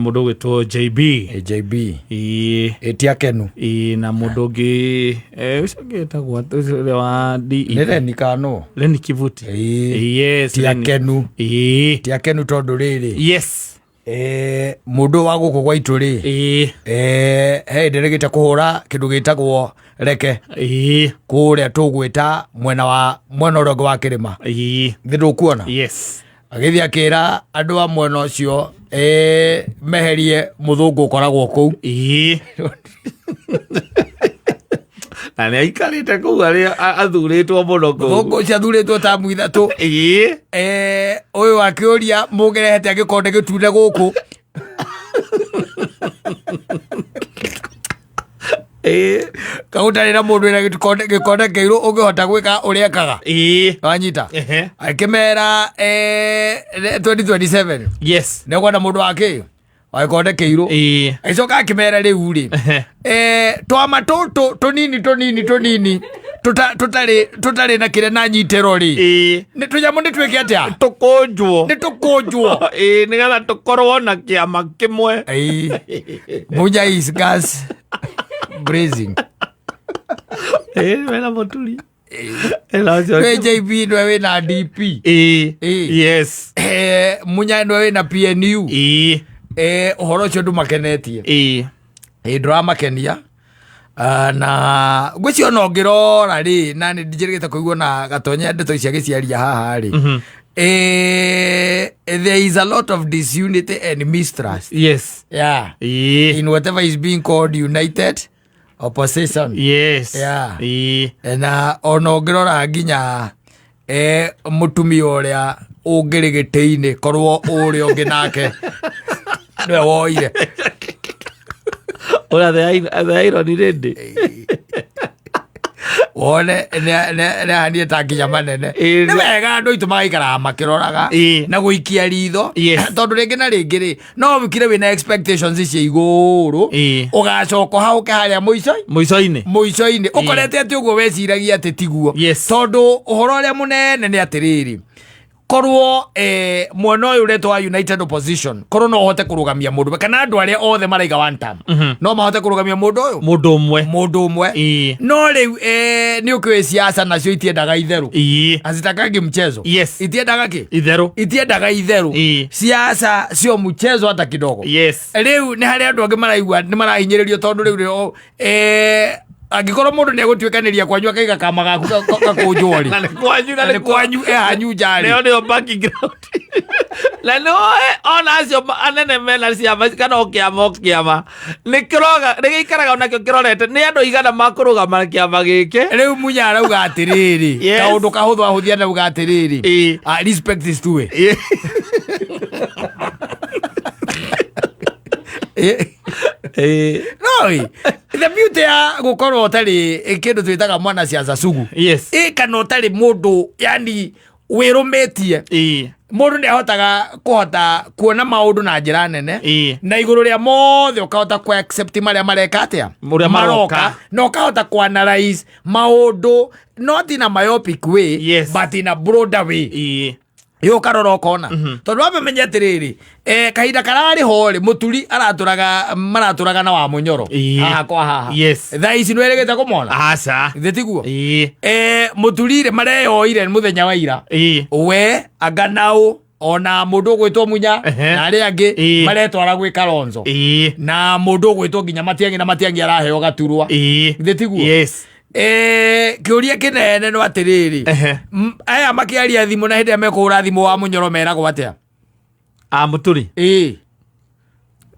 Mũndũ ũgwĩtwo JB. JB. Ĩĩ. Ĩti akenu. Ĩĩ, na mũndũ ũngĩ ũcio ũngĩ etagwo atĩ, ũcio ũrĩa wa DE. Nĩ Leni Kano. Leni Kivuti. Ĩĩ. Yes. Ti Leni. akenu. Ĩĩ. Ti akenu tondũ rĩrĩ. Yes. Mũndũ wa gũkũ gwaitũ rĩ. Ĩĩ. He hĩndĩ rĩgĩte kũhũra kĩndũ gĩtagwo reke. Ĩĩ. Kũrĩa tũgwĩta mwena wa mwena ũrĩa ũngĩ wa kĩrĩma. Ĩĩ. Thĩ ndũkuona? Yes. Agĩthiĩ akĩra andũ a mwena ũcio meherie mũthũngũ ũkoragwo kũu. Ĩĩ. Na nĩ aikarĩte kũu arĩ athurĩtwo mũno kũu. Mũthũngũ ũcio athurĩtwo tamu 3. Ĩĩ. Ũyũ akĩũria mũngĩrehete gĩkonde gĩtune gũkũ. Ĩĩ. Kagũtarĩ na mũndũ wĩna gĩkonde kĩirũ ũngĩhota gwĩka ũrĩa ekaga. Ĩĩ. Wanyita? Ehe. Akĩmera 2027. Yes. Nĩ kwenda mũndũ wa kĩ? Wa gĩkonde kĩirũ. Ĩĩ. Agĩcoka akĩmera rĩu rĩ. Ehe. Twama tũtũ tũnini tũnini tũnini tũtarĩ na kĩrĩa na nyitĩro rĩ. Ĩĩ. Nĩ tũnyamũ nĩ twĩke atĩa? Tũkũnjwo. Nĩ tũkũnjwo. Ĩĩ, nĩgetha tũkorwo na kĩama kĩmwe. Ĩĩ. Munya is gas blazing. Ĩĩ, wena mũturi. Ĩĩ, na ũcio- We JB nĩwe wĩna DP. Ĩĩ. Ĩĩ. Yes. Munya nĩwe wĩna PNU. Ĩĩ. Ũhoro ũcio ndũmakenetie. Ĩĩ. Ĩĩ, ndũramakenia. Na ngwĩciria ona ũngĩrora rĩ, na nĩ njĩrĩgĩte kũigua na Gatonya ndeto ici agĩciaria haha rĩ. There is a lot of disunity and mistrust. Yes. Yeah. Ĩĩ. In whatever is being called united opposition. Yes. Yeah. Ĩĩ. Na ona ũngĩrora nginya mũtumia ũrĩa ũngĩrĩ gĩtĩ-inĩ korwo ũrĩa ũngĩ nake nĩwe woire. Ũrĩa the irony lady. Wone nĩ ahanie ta nginya manene. Ĩĩ. Nĩ wega andũ aitũ magaikaraga makĩroraga Ĩĩ. na gũikia ritho. Yes. Tondũ rĩngĩ na rĩngĩ rĩ, no wĩkire wĩna expectations cia igũrũ. Ĩĩ. Ũgacoka ũhagũke harĩa mũico. Mũico-inĩ. Mũico-inĩ. Ũkorete atĩ ũguo weciragia atĩ tiguo. Yes. Tondũ ũhoro ũrĩa mũnene nĩ atĩrĩrĩ, korwo mwena ũyũ ũretwo wa United Opposition, korwo no ũhote kũrũgamia mũndũ kana andũ arĩa othe maraiga one term, no mahote kũrũgamia mũndũ ũyũ. Mũndũ ũmwe. Mũndũ ũmwe. Ĩĩ. No rĩu nĩ ũkĩũĩ siasa nacio itiendaga itherũ. Ĩĩ. Hazitakangi mchezo. Yes. Itiendaga kĩ? Itherũ. Itiendaga itherũ. Ĩĩ. Siasa sio mchezo hata kidogo. Yes. Rĩu nĩ harĩ andũ angĩ maraigua nĩ marahinyĩrĩrio tondũ rĩu rĩ, angĩkorwo mũndũ nĩ egũtuĩkanĩria kwanyu akaiga kama gaku gakũnjwo rĩ. Na nĩ kwanyu, na Na nĩ kwanyu, hanyu nja rĩ. Nĩo nĩo backing ground. Na nĩ oe, ona acio anene mena ciama kana o kĩama o kĩama. Nĩ kĩroga, nĩ gĩikaraga onakĩo kĩrorete. Nĩ andũ aigana makũrũgama na kĩama gĩkĩ. Rĩu Munya arauga atĩrĩrĩ, Yes. kaũndũ kahũthũ ahũthia arauga atĩrĩrĩ, Ĩĩ. Respect is two way. Ĩĩ. Ĩĩ. Ĩĩ. No, ĩ, the beauty ya gũkorwo ũtarĩ kĩndũ twĩtaga mwana siasa sugu. Yes. Ĩ, kana ũtarĩ mũndũ, yani wĩrũmĩtie. Ĩĩ. Mũndũ nĩ ahotaga kũhota kuona maũndũ na njĩra nene. Ĩĩ. Na igũrũ rĩa mothe ũkahota ku accept marĩa mareka atĩa? Ũrĩa maroka. Maroka. Na ũkahota ku analyze maũndũ not in a myopic way, Yes. but in a broader way. Ĩĩ. Ĩ, ũkarora ũkona. Tondũ wamenya atĩrĩrĩ, kahinda kararĩ ho rĩ, mũturi maratũraga na wa mũnyoro. Ĩĩ. Haha kwa haha. Yes. Thaa ici nĩwerĩgĩte kũmona? Aca. Githĩ tiguo? Ĩĩ. Mũturi rĩ, mareyoire mũthenya wa ira. Ĩĩ. We, Anganau, ona mũndũ ũgwĩtwo Munya, Ehe. na arĩa angĩ, Ĩĩ. maretwara gwĩ Kalonzo. Ĩĩ. Na mũndũ ũgwĩtwo nginya Matiang'i na Matiang'i araheo gaturwa. Ĩĩ. Githĩ tiguo? Yes. Kĩũria kĩnene no atĩrĩrĩ, Ehe. Aya makĩaria thimũ na hĩndĩ ĩrĩa mekũhũra thimũ wa mũnyoro meragwo atĩa? A mũturi. Ĩĩ.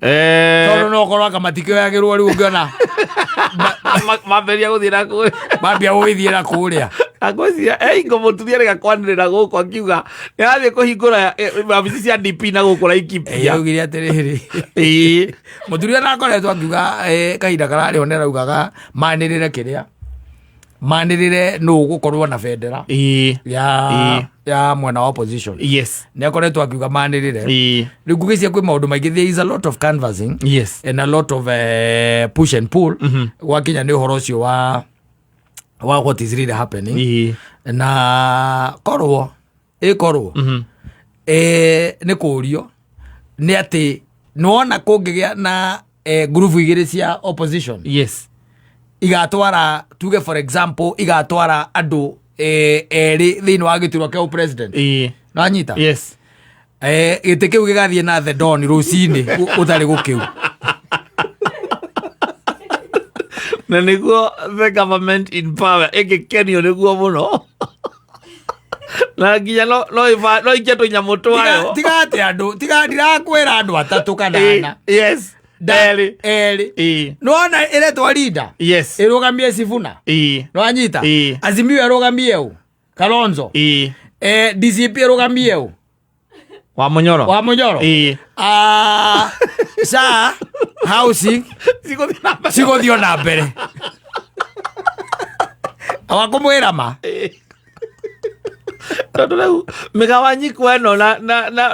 Tondũ no ũkorwo anga matikĩoyagĩrwo rĩu ũngĩona. Mambĩrĩria gũthiĩ na kũrĩa. Mambia gũgĩthiĩ na kũrĩa. Ngwĩciria, hingo mũturi arĩ gakwanĩrĩra gũkũ akiuga nĩ arathiĩ kũhingũra wabici cia DP na gũkũ Laikipia. Augire atĩrĩrĩ. Ĩĩ. Mũturi ona akoretwo akiuga, kahinda kararĩ ho nĩ araugaga manĩrĩre kĩrĩa. Manĩrĩre nũ ũgũkorwo na bendera. Ĩĩ. Ya, Ĩĩ. ya mwena wa opposition. Yes. Nĩ akoretwo akiuga manĩrĩre. Ĩĩ. Rĩu ngwĩciria kwĩ maũndũ maingĩ, there is a lot of canvassing. Yes. And a lot of push and pull. Gwakinya nĩ ũhoro ũcio wa what is really happening. Ĩĩ. Na korwo, ĩkorwo. Nĩ kũrio nĩ atĩ Nĩwona kũngĩgĩa na ngurubu igĩrĩ cia opposition, igatwara, tuge for example, igatwara andũ erĩ thĩinĩ wa gĩturwa kĩa president, nĩwanyita? Yes. Gĩtĩ kĩu gĩgathiĩ na the dawn rũcinĩ ũtarĩ gũkĩu. Na nĩguo the government in power ĩngĩkenio nĩguo mũno, na nginya no ikie tũnyamũ twayo. Tiga atĩ andũ, tiga ndirakwĩra andũ atatũ kana ana. Erĩ. Erĩ. Nĩwona ĩretwo leader ĩrũgamie Sifuna, nĩwanyita? Azimio ĩrũgamie ũ? Kalonzo. DCP ĩrũgamie ũ? Wa Munyoro. Wa Munyoro. Ah, SHA, housing. Cigũthiĩ na mbere. Cigũthiĩ na mbere awakũmwĩra ma. Tondũ rĩu mĩgawanyiko ĩno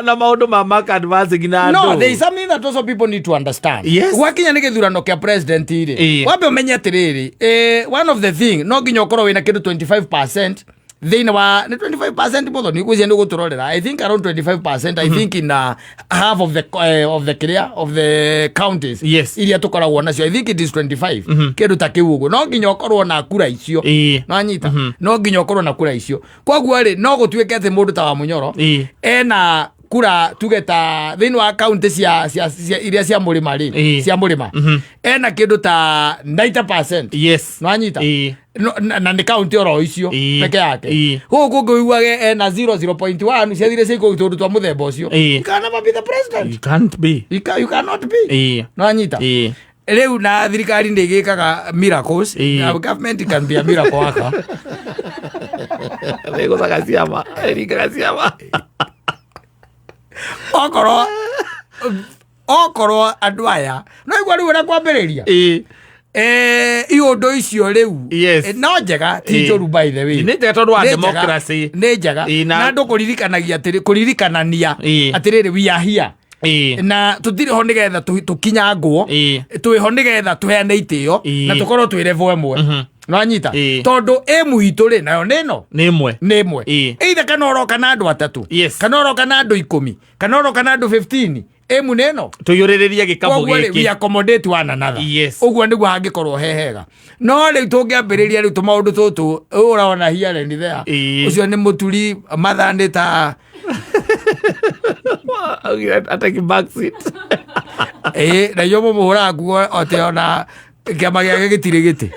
na maũndũ ma mark advancing na No, andũ. there is something that also people need to understand. Gwakinya nĩ gĩthurano kĩa president rĩ, wambe ũmenye atĩrĩrĩ, one of the thing, no nginya ũkorwo wĩna kĩndũ 25% thĩinĩ wa, nĩ 25% mũthoni gwĩcia nĩ gũtũrorera, I think around 25%, I think in half of the kĩrĩa, of the counties iria tũkoragwo nacio, I think it is 25, kĩndũ ta kĩu ũguo. No nginya ũkorwo na kura icio. Nĩwanyita? No nginya ũkorwo na kura icio. Koguo rĩ, no gũtuĩke atĩ mũndũ ta wa Munyoro ena kura, tuge ta thĩinĩ wa kaunti cia iria cia mũrĩma rĩ, cia mũrĩma, ena kĩndũ ta 90%. Nĩwanyita? No, na nĩ kaunti oro icio peke yake. Gũkũ kũngĩ ũiguage ena 0.1, ciathire cia ikũmi, tũndũ twa mũthemba ũcio. You can never be the president. You can't be. You cannot be. Nĩwanyita? Ĩĩ. Rĩu na thirikari nĩ ĩgĩkaga miracles. Our government can be a miracle worker. Nĩgũcaga ciama, ĩringaga ciama. Okorwo andũ aya no igua rĩu ũrĩa kwambĩrĩria iũndũ icio rĩu. No njega ti njũru, by the way. Nĩ njega tondũ wa Nĩ njega. democracy. Nĩ njega. Na andũ kũririkanagia atĩrĩ, kũririkanania atĩrĩrĩ, we are here na tũtirĩ ho nĩgetha tũkinyangwo, twĩho nĩgetha tũheane itĩo na tũkorwo twĩ level ĩmwe, nĩwanyita? Tondũ ĩmu itũ rĩ, nayo nĩ ĩno. Nĩ ĩmwe. Nĩ ĩmwe. Either kana ũroka na andũ atatũ, kana ũroka na andũ 10, kana ũroka na andũ 15, ĩmu nĩ ĩno. Tũiyũrĩrĩrie gĩkabũ Koguo rĩ, we gĩkĩ. accommodate one another. Ũguo nĩguo hangĩkorwo he hega. No rĩu tũngĩambĩrĩria rĩu tũmaũndũ tũtũ ũrona here and there, ũcio nĩ mũturi mathandĩ ta Augire atake back seat. Ĩĩ, na inyuĩ mũmũhũraga nguo atĩ ona kĩama gĩake gĩtirĩ gĩtĩ,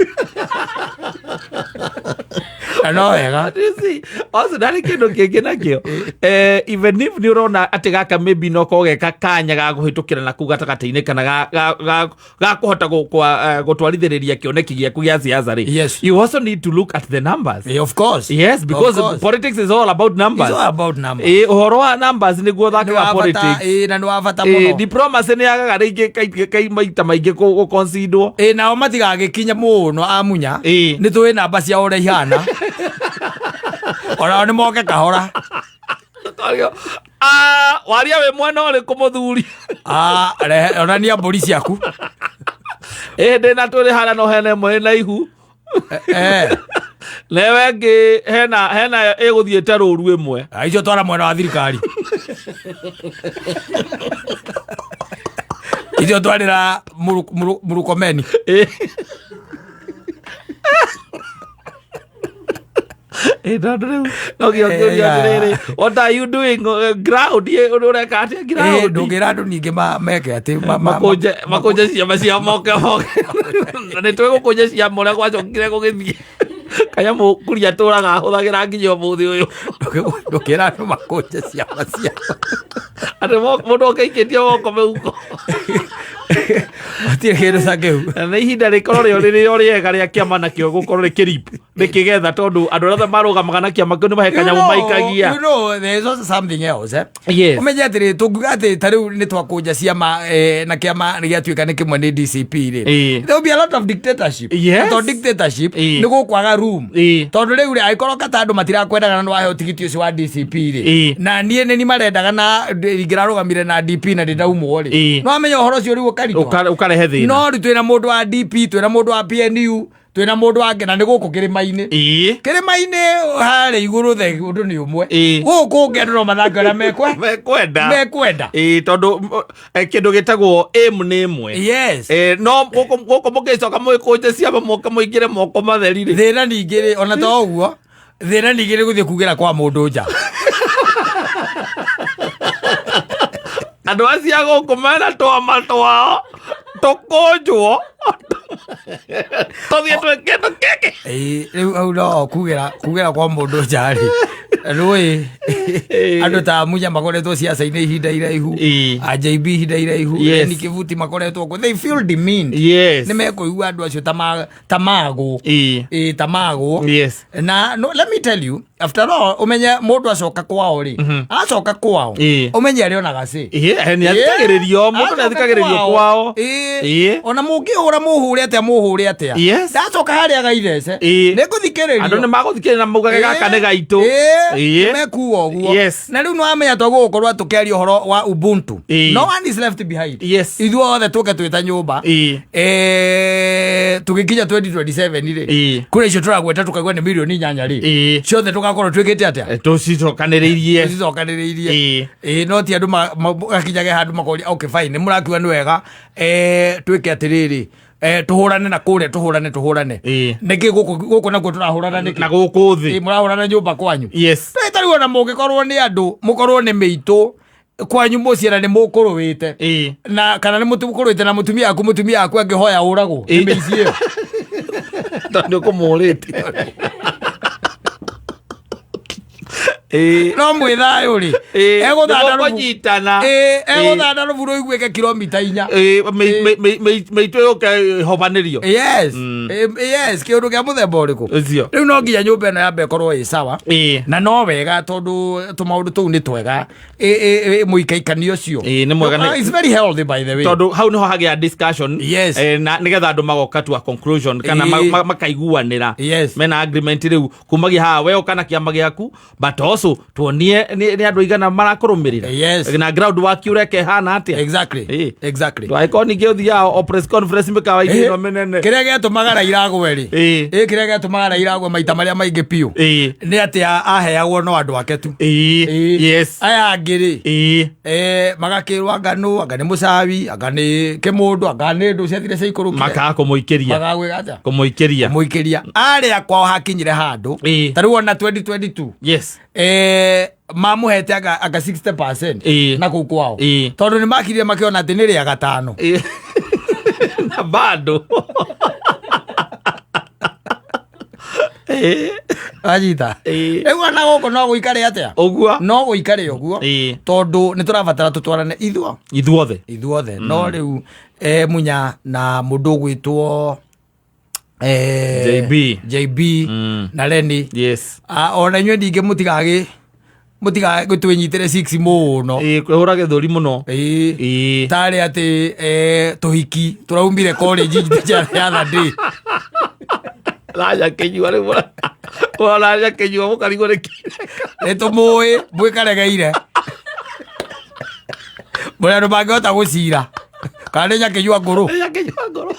na no wega. You see, also ndarĩ kĩndũ kĩngĩ nakĩo, even if nĩ ũrona atĩ gaka maybe no korwo geka kanya ga kũhĩtũkĩra na kũu gatagatĩ-inĩ kana ga kũhota gũtwarithĩrĩria kĩoneki gĩaku gĩa siasa rĩ, you also need to look at the numbers. Of course. Yes, because Of course. politics is all about numbers. It's all about numbers. Ũhoro wa numbers nĩguo Nĩ thakaga wa bata, politics. na nĩ wa bata mũno. Diplomacy nĩ yagaga rĩngĩ maita maingĩ gũconsiderwo. Nao matigagĩkinya mũno amunya. Nĩ tũĩ namba ciao ũrĩa ihana, onao nĩ moke kahora. Ah, waria wĩ mwena ũrĩkũ, mũthuri? Ah, onania mbũri ciaku. Ĩ, ndĩ na tũrĩ harĩa no hena ĩmwe ĩna ihu. Newe ĩngĩ hena ĩgũthiĩte rũru ĩmwe. Ah, icio twara mwena wa thirikari, icio twarĩra Mũrũkomeni. Ĩ, tondũ rĩu no nginya ũkĩũria atĩrĩrĩ, what are you doing ground? Ũreka atĩa ground? Ndũngĩra andũ ningĩ meke atĩ Makũnje ciama cia moke moke, na nĩ twĩ gũkũnja ciama ũrĩa gwacokire gũgĩthiĩ kanyamũ kuria tũraga hũthagĩra nginya ũmũthĩ ũyũ. Ndũngĩra andũ makũnje ciama ciao. Atĩ mũndũ okaikĩtie moko mĩhuko. Gũtirĩ kĩndũ ta kĩu. Na nĩ ihinda rĩkorwo rĩo rĩrĩ o rĩega rĩa kĩama nakĩo gũkorwo rĩkĩrip rĩkĩgetha, tondũ andũ arĩa othe marũgamaga na kĩama kĩu nĩ mahe kanyamũ maikagia. You know, there is also something else, eh? Ũmenye atĩrĩ, tũngiuga atĩ ta rĩu nĩ twakũnja ciama, na kĩama nĩ gĩatuĩka nĩ kĩmwe nĩ DCP rĩ, there will be a lot of dictatorship. Na to dictatorship nĩ gũkwaga room, tondũ rĩu rĩ, angĩkorwo kata andũ matirakwendaga na nĩwaheo tigiti ũcio wa DCP rĩ, na niĩ nĩ ni marendaga na ingĩrarũgamire na DP na ndĩndaumwo rĩ, no amenya ũhoro ũcio rĩu ũkaritũha. Ũkarehe thĩna. No rĩu twĩna mũndũ wa DP, twĩna mũndũ wa PNU, Twĩna mũndũ wangĩ na nĩ gũkũ kĩrĩma-inĩ. Kĩrĩma-inĩ harĩa igũrũ the ũndũ nĩ ũmwe. Gũkũ ũngĩ andũ no mathake ũrĩa mekwenda. Mekwenda. Ĩĩ, tondũ kĩndũ gĩtagwo aim nĩ ĩmwe. No gũkũ mũgĩcoka mũgĩkũnje ciama mũke mũingĩre moko matheri rĩ. Thĩna ningĩ rĩ, ona to ũguo, thĩna ningĩ nĩ gũthiĩ kugĩra kwa mũndũ nja. Andũ acio a gũkũ mena twama twao tũkũnjwo tũthiĩ twĩ kĩndũ kĩngĩ. Ĩĩ, rĩu hau no kugĩra kwa mũndũ nja rĩ, rũĩ andũ ta Munya makoretwo ciaca-inĩ ihinda iraihu, a JB ihinda iraihu, Lenny Kivuti makoretwo kuo, they feel demeaned. Nĩ mekũigua andũ acio ta magwo. Ĩĩ, ta magwo. Na no, let me tell you, after all, ũmenye mũndũ acoka kwao rĩ, acoka kwao, ũmenye arĩonaga cĩ. Nĩ athikagĩrĩrio, mũndũ nĩ athikagĩrĩrio kwao. Ona mũngĩhũra mũhũre atĩa, mũhũre atĩa. Ndacoka harĩa gaithece, nĩ ngũthikĩrĩrio. Andũ nĩ magũthikĩrĩria na maugage gaka nĩ gaitũ. Nĩ mekuga ũguo. Na rĩu nĩ wamenya twagũgũkorwo tũkĩaria ũhoro wa Ubuntu. No one is left behind. Ithuothe tũke twĩ ta nyũmba. Tũgĩkinya 2027 rĩ, kũrĩa icio tũragweta tũkaigua nĩ mirioni 8 rĩ, ciothe tũgakorwo twĩkĩte atĩa? Tũcicokanĩrĩirie. Tũcicokanĩrĩirie. No ti andũ magakinyage handũ makoria, okay fine, nĩ mũrakiuga nĩ wega, twĩke atĩrĩrĩ, tũhũrane na kũrĩa, tũhũrane, tũhũrane. Nĩkĩ gũkũ nakuo tũrahũrana nĩkĩ? Na gũkũ thĩ. Mũrahũrana nyũmba kwanyu. Ta rĩu ona mũngĩkorwo nĩ andũ, mũkorwo nĩ mĩitũ kwanyu mũciĩ na nĩ mũkũrũĩte. Na kana nĩ mũkũrũĩte na mũtumia waku, mũtumia waku angĩhoya ũragwo nĩ mĩici ĩyo. Tondũ nĩ ũkũmũrĩte. No mwĩ thayũ rĩ, egũthanda nĩ mũkũnyitana. Egũthanda rũbu rũiguĩke kilomita 4. Mĩitũ yũke ĩhobanĩrio. Yes. Yes, kĩũndũ kĩa mũthemba ũrĩkũ? Ũcio. Rĩu no nginya nyũmba ĩno yambe ĩkorwo ĩ sawa. Na no wega tondũ tũmaũndũ tũu nĩ twega. Mũikaikani ũcio. Nĩ mwega nĩ- It's very healthy by the way. Tondũ hau nĩho hagĩa discussion. Na nĩgetha andũ magoka to a conclusion kana makaiguanĩra. Mena agreement rĩu kumagia haha we ũka na kĩama gĩaku, but also tuonie nĩ andũ aigana marakũrũmĩrĩra. Na ground work ũreka ĩhana atĩa. Ndwagĩkorwo ningĩ ũthiaga o press conference mĩkawa-inĩ ĩno mĩnene. Kĩrĩa gĩatũmaga Raila agwe rĩ. Kĩrĩa gĩatũmaga Raila agwe maita marĩa maingĩ biũ. Nĩ atĩ aheagwo no andũ ake tu. Aya angĩ rĩ. Magakĩrwo anga nũ, anga nĩ mũcawi, anga nĩ kĩmũndũ, anga nĩ ndũ ciathire ciaikũrũkire. Makaga kũmũikĩria. Makaga gwĩka atĩa? Kũmũikĩria. Kũmũikĩria. Arĩa kwao hakinyire handũ. Ta rĩu ona 2022. Mamũhete anga 60% na kũu kwao. Tondũ nĩ makirire makĩona atĩ nĩ rĩa gatano. Na bado. Wanyita? Rĩu ona gũkũ no gũikare atĩa? Ũguo. No gũikare ũguo. Tondũ nĩ tũrabatara tũtwarane ithuothe. Ithuothe. Ithuothe. No rĩu, Munya na mũndũ ũgwĩtwo, JB. JB na Lenny. Ona inyuĩ ningĩ mũtigagĩ twĩnyitĩre 6 mũno. Kwĩhũra gĩthũri mũno. Tarĩ atĩ, tũhiki tũraumire college the other day. Raja kĩnyua rĩu mũraria kĩnyua mũkarigwo nĩ kĩ. Nĩ tũmũĩ, mwĩkaregeire. Mũrĩ andũ mangĩhota gũcira. Kana nĩ nyakĩnyua ngũrũ? Nĩ nyakĩnyua ngũrũ.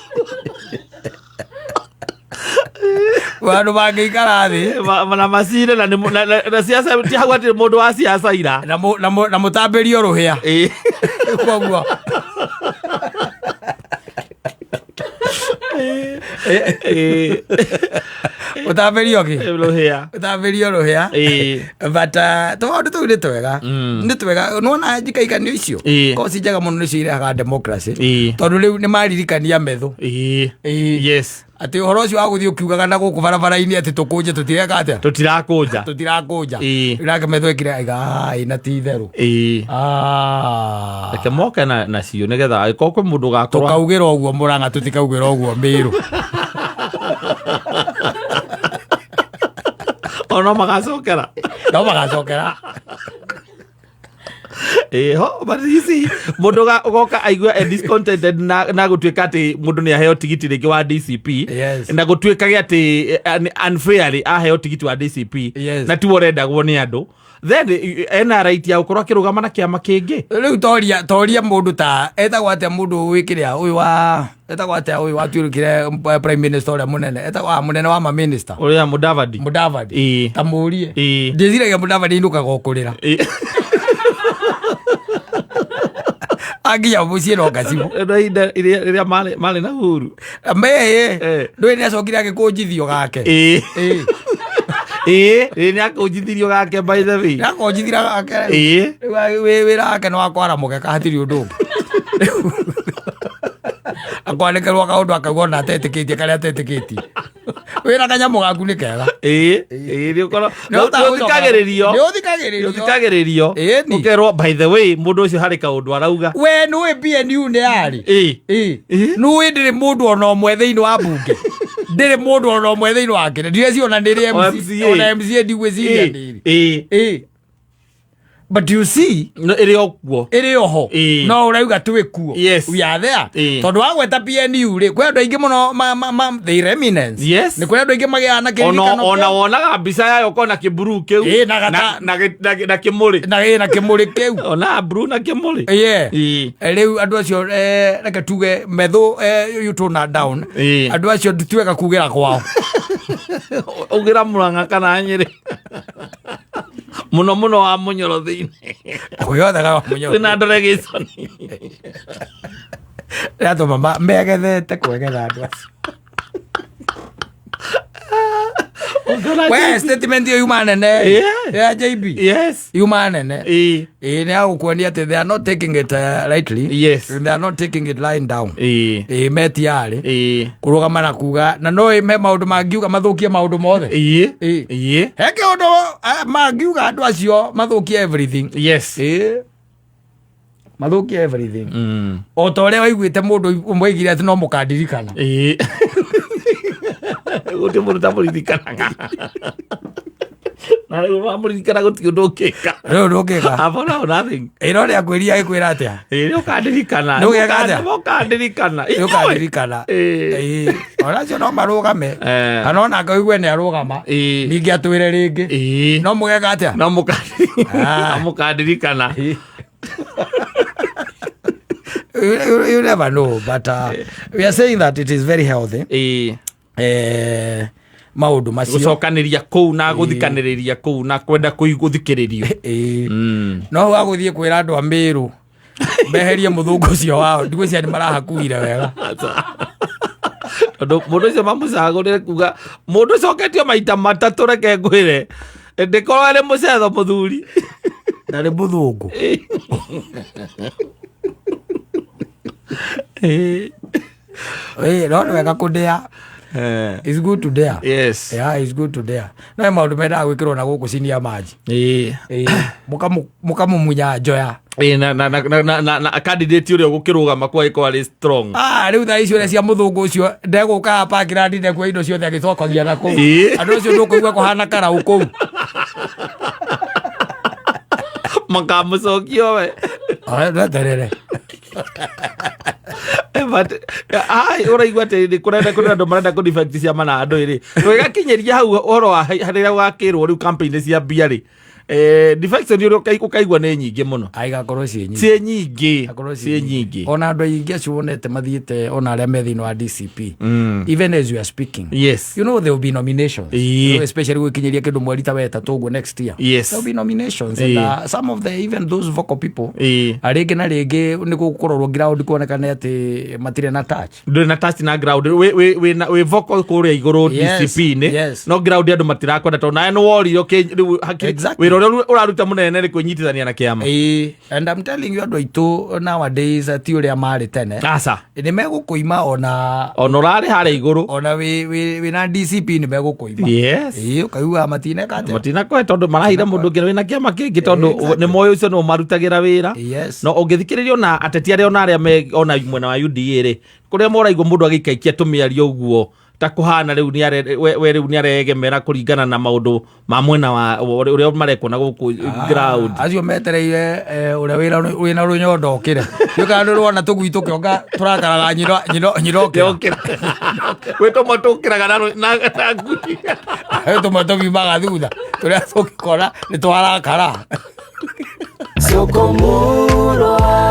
Andũ mangĩikara thĩ. Na macire na nĩ na, na, na siasa, ti hau atĩ mũndũ wa siasa ira. Na mũtambĩrio rũhĩa. Koguo. Ũtambĩrio kĩ? Rũhĩa. Ũtambĩrio rũhĩa. But tũmaũndũ tũu nĩ twega. Nĩ twega. Nĩwona njikaikanio icio? Korwo ci njega mũno nĩcio irehaga democracy. Tondũ rĩu nĩ maririkania metho. Atĩ ũhoro ũcio wa gũthiĩ ũkiugaga na gũkũ barabara-inĩ atĩ tũkũnje tũtireka atĩa? Tũtirakũnja. Tũtirakũnja. Rĩu nake metho ekire aiga, na ti itherũ. Reke moke nacio nĩgetha angĩkorwo kwĩ mũndũ ũgakorwo Tũkaugĩra ũguo Mũrang'a, tũtikaugĩra ũguo Mĩrũ. O no magacokera. No magacokera. Ho, but you see, mũndũ ũgoka aigue e discontented na gũtuĩka atĩ mũndũ nĩ aheo tigiti rĩngĩ wa DCP. Na gũtuĩkage atĩ unfairly aheo tigiti wa DCP. Na tiwe ũrendagwo nĩ andũ. Then ena right ya gũkorwo akĩrũgama na kĩama kĩngĩ. Rĩu toria mũndũ ta etagwo atĩa, mũndũ wĩkĩrĩa ũyũ wa etagwo atĩa, ũyũ watuĩkire prime minister ũrĩa mũnene, etagwo mũnene wa maminista. Ũrĩa Mudavadi. Mudavadi. Ĩĩ. Ta mũrie. Ĩĩ. Ndĩciragia Mudavadi ainũkaga o kũrĩra. Anginya mũciĩ no ngacibũ. Na ihinda rĩrĩa marĩ na Uhuru. Meye. Eh. Ndũĩ nĩ acokire agĩkũnjithio gake. Ĩĩ. Ĩĩ. Ĩĩ, ĩĩ, nĩ akũnjithirio gake, by the way. Nĩakonjithira gake. Ĩĩ. Rĩu wĩra wake nĩ wa kwara mũgeka, hatirĩ ũndũ ũngĩ. Akwandĩkĩrwo kaũndũ akauga ona atetĩkĩtie karĩa atetĩkĩtie. Wĩra kanyamũ gaku nĩ kega. Ĩĩ, ĩĩ, nĩ ũkorwo nĩ ũthikagĩrĩrio. Nĩ ũthikagĩrĩrio. Nĩ ũthikagĩrĩrio. Ĩĩ ni. Ũkerwo, by the way, mũndũ ũcio harĩ kaũndũ arauga. We nĩũĩ PNU nĩ yarĩ. Ĩĩ. Ĩĩ. Ĩĩ. Nĩũĩ ndĩrĩ mũndũ ona ũmwe thĩinĩ wa mbunge, ndĩrĩ mũndũ ona ũmwe thĩinĩ wa kĩrĩa ndireciria ona nĩrĩ O MC. MCA. Ona MCA ndigwĩciria nĩrĩ. Ĩĩ. Ĩĩ, but you see, No, ĩrĩ o kuo. Ĩrĩ oho. Ĩĩ. No ũrauga twĩ kuo. Yes. We are there. Ĩĩ. Tondũ wagweta PNU rĩ, kwĩ andũ aingĩ mũno ma the remnants. Yes. Nĩ kwĩ andũ aingĩ magĩaga na Ona kĩririkano ona kĩu. wonaga mbica yayo ũkona kĩmburuu kĩu. Ĩĩ, na gata- Na kĩmũrĩ. Na ĩna kĩmũrĩ kĩu. Ona mburuu na kĩmũrĩ. Yeah. Ĩĩ. Rĩu andũ acio, reke tuge methũ, you tone down. Ĩĩ. Andũ acio tuwega kugĩra kwao. Ũgĩra Mũrang'a kana Nyĩrĩ, mũno mũno wa Mũnyoro thĩinĩ. Kwĩyothe ga mũnyoro. Kwĩna ndore gĩconi. Yatũma megethete kwegetha andũ acio. Ũngĩona We JB. Statement ĩyo yuma nene. Yeah. Ya JB Yes. yuma nene. Ĩĩ. Ĩĩ, nĩ agũkuonia atĩ they are not taking it lightly. Yes. They are not taking it lying down. Ĩĩ. Ĩĩ, metiarĩ Ĩĩ. kũrũgama na kuga na no me maũndũ mangiuga mathũkie maũndũ mothe. Ĩĩ. Ĩĩ. Ĩĩ. He kĩũndũ mangiuga andũ acio mathũkie everything. Yes. Ĩĩ, mathũkie everything. O ta ũrĩa waiguĩte mũndũ ũmwe oigire atĩ no mũkandirikana. Ĩĩ, gũtirĩ mũndũ tamũririkanaga, na rĩu wamũririkana gũtirĩ ũndũ ũngĩka. Rĩu ndũngĩka. Abona nothing. Ĩ, no nĩakwĩria agĩkwĩra atĩa? Ĩĩ, nĩ ũkandirikana. Nĩ ũgeka atĩa? Nĩ ũkandirikana. Nĩ ũkandirikana. Ĩĩ. Ĩĩ, onacio no marũgame. Eh. Kana onake ũigue nĩ arũgama. Ĩĩ. Ningĩ atwĩre rĩngĩ. Ĩĩ. No mũgeka atĩa? No Ah. mũkandirikana. You never know, but we are saying that it is very healthy. Ĩĩ. Maũndũ macio. Gũcokanĩria kũu na gũthikanĩrĩria kũu na kwenda gũthikĩrĩrio. Ĩĩ. No wagũthiĩ kwĩra andũ a Mĩrũ meherie mũthũngũ ũcio wao, ndigwĩciria nĩ marahakuire wega. Tondũ mũndũ ũcio mamũcagũrĩre kuga mũndũ ũcoketio maita matatũ, reke ngwĩre ndĩkorwo arĩ mũcetho mũthuri. Na nĩ mũthũngũ. Ĩĩ. Ĩĩ, no nĩ wega kũndĩa. It's good to dare. Yes. Yeah, it's good to dare. No he maũndũ mendaga gwĩkĩrwo na gũkũ cinia maji. Ĩĩ. Ĩĩ, mũkamũmunya njoya. Ĩĩ, na candidate ũrĩa ũgũkĩrũgama kwa ĩkorwo arĩ strong. Ah, rĩu thaa icio ũrĩa cia mũthũngũ ũcio ndegũka pakirandi ndekuoya indo ciothe agĩcokagia na kũu. Ĩĩ. Andũ acio ndũkũigua kũhana karau kũu. Makamũcokia we. Ah, ndweterere. But ai, ũraigua atĩ nĩ kũrenda kũrĩ andũ marenda kũ defect ciama na andũ ĩrĩ tũgĩgakinyĩria hau ũhoro wa harĩa gũgakĩrwo rĩu campaign cia mbia rĩ, defection ũrĩa ũkaigua nĩ nyingĩ mũno. Aigakorwo ciĩ nyingĩ. Ciĩ nyingĩ. Igakorwo ciĩ nyingĩ. Ona andũ aingĩ acio wonete mathiĩte, ona arĩa me thĩinĩ wa DCP, even as we are speaking, Yes. you know there will be nominations. Ĩĩ. You know, especially gũkinyĩria kĩndũ mweri ta wetatũ ũguo next year, Yes. there will be nominations and Ĩĩ. some of the even those vocal people, Ĩĩ. rĩngĩ na rĩngĩ nĩ gũkũrorwo ground kuonekane atĩ matirĩ na touch. Ndũrĩ na touch na ground, wĩ vocal kũrĩa igũrũ Yes, DCP-inĩ, yes. no ground andũ matirakwenda tondũ nawe nĩ woririo rĩu Exactly. wĩra ũrĩa ũraruta mũnene nĩ kwĩnyitithania na kĩama. Ĩĩ, and I'm telling you, andũ aitũ nowadays ti ũrĩa marĩ tene. Aca. Nĩ megũkũima ona Ona ũrarĩ harĩa igũrũ. Ona wĩ na DCP nĩ megũkũima. Yes. Ĩĩ, ũkaigua matineka atĩa. Matinakwe tondũ marahira mũndũ ũngĩ wĩna kĩama kĩngĩ tondũ Exactly. nĩ moĩ ũcio nĩ ũmarutagĩra wĩra. Yes. No ũngĩthikĩrĩria ona ateti arĩa ona arĩa me ona mwena wa UDA rĩ, kũrĩa moraigua mũndũ agĩikaikia tũmĩario ũguo ta kũhana rĩu nĩ we rĩu nĩ aregemera kũringana na maũndũ ma mwena wa ũrĩa marekwo na gũkũ ground. Acio metereire ũrĩa wĩna rũnyondo okĩre nĩũkaga nĩ rwona tũgui tũkĩonga tũrakaraga nyina okĩra. Gwĩ tũmwe tũkĩraga na ngui. Tũmwe tũmiumaga thutha. Tũrĩa tũngĩkora nĩ twarakara. Sokomurwa.